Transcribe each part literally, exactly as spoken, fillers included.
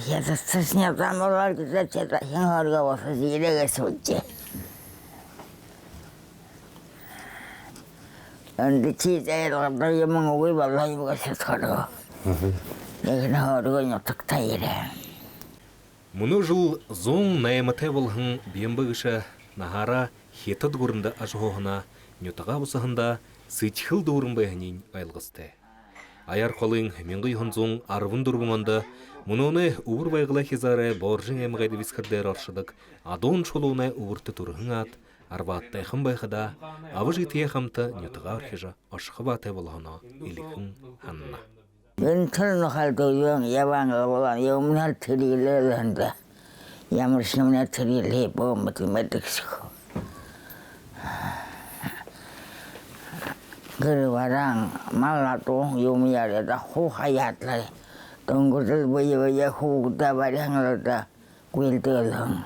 Ядасаршни замуулаад, ядасаршни һэн хорго босо зирэгээ сууджа. Эндэ чи зайлгада юм үгы болоо юм гэжэ хорго. Нэгэнэ хорго нютагтаа ерээ. Мүнөө жэл зуун найматай болоһон Бембэ гэшэ наһаараа Хитад гүрэндэ ажаһууһанаа, нютагаа бусаһандаа сэдьхэл дүүрэн байһаниинь ойлгостой. Аяар холын мянга юһэн зуун арбан дүрбэн ондо мүнөөнэй Үбэр Байгалай хизаарай Боржын аймагай дэбисхэр дээрэ оршодог Адуун шулуунай үбэртэ түрэһэн аад, арбаадтайхан байхадаа, аба эжытэеэ хамта нютагаа орхижо, ошохо баатай болоһоноо элихэн һанана. Энтэр нохойдоо юун ябаан лэ болоон, юумэнэй тэрьелэл һэн даа. Ямаршье юумэнэй тэрьелэл бэшэ юм даа. Гэр бараан, мал адуун юумэ ерээд, хуу хаяад лэ. Дүнгэрэл бэе бэеэ хүүгэдээ бариһан лэ даа. Гүйлдэлһэн.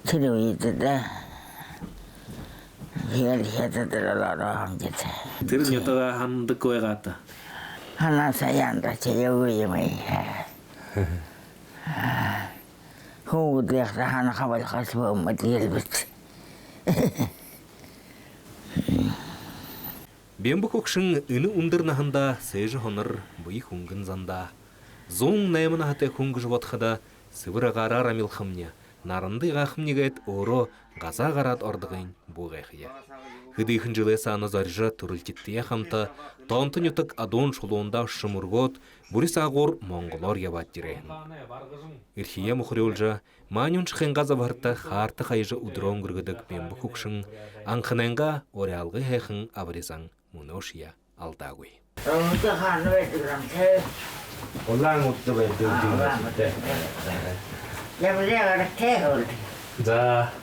Тэрэ үедэ даа. Хэл хятад руу ороо һэн даа. Тэрэ нютагаа һанадаг байгаа та? Һанаа, саяанда ши юу юм ээ. Хүүгэдээ һанаха болохо бэшэ юм даа, гэлбэд. Бембэ хүгшэн энэ үндэр наһандаа сээжэ һонор, бэе хүнгэн зандаа. Зуун найман наһатай хүн гэжэ бодоходо, сэбэр агаараар амилхамни, наранда игаахамни гээд өөрөө газаа гараад ородогынь бү гайхая. Хэдыхэн жэлэй саана зорижо, түрэлхидтэеэ хамта тоонто нютаг Адуун шулуундаа ошожо мүргөөд, бүри саагуур Монголоор ябаад ерээ һэн. Эрхиеэ мухарюулжа, маани уншахынгаа забһарта хаарта хаяжа үдэрөө үнгэргэдэг Бембэ хүгшэн анханайнгаа уряалгы һайхан абари зан мүнөөшье алдаагүй. Үнтэ хаана байдаг юм, тэ? Улаан-Үдэдэ байдаг юм байна, тэ. Ямар гарагтай хөл. За.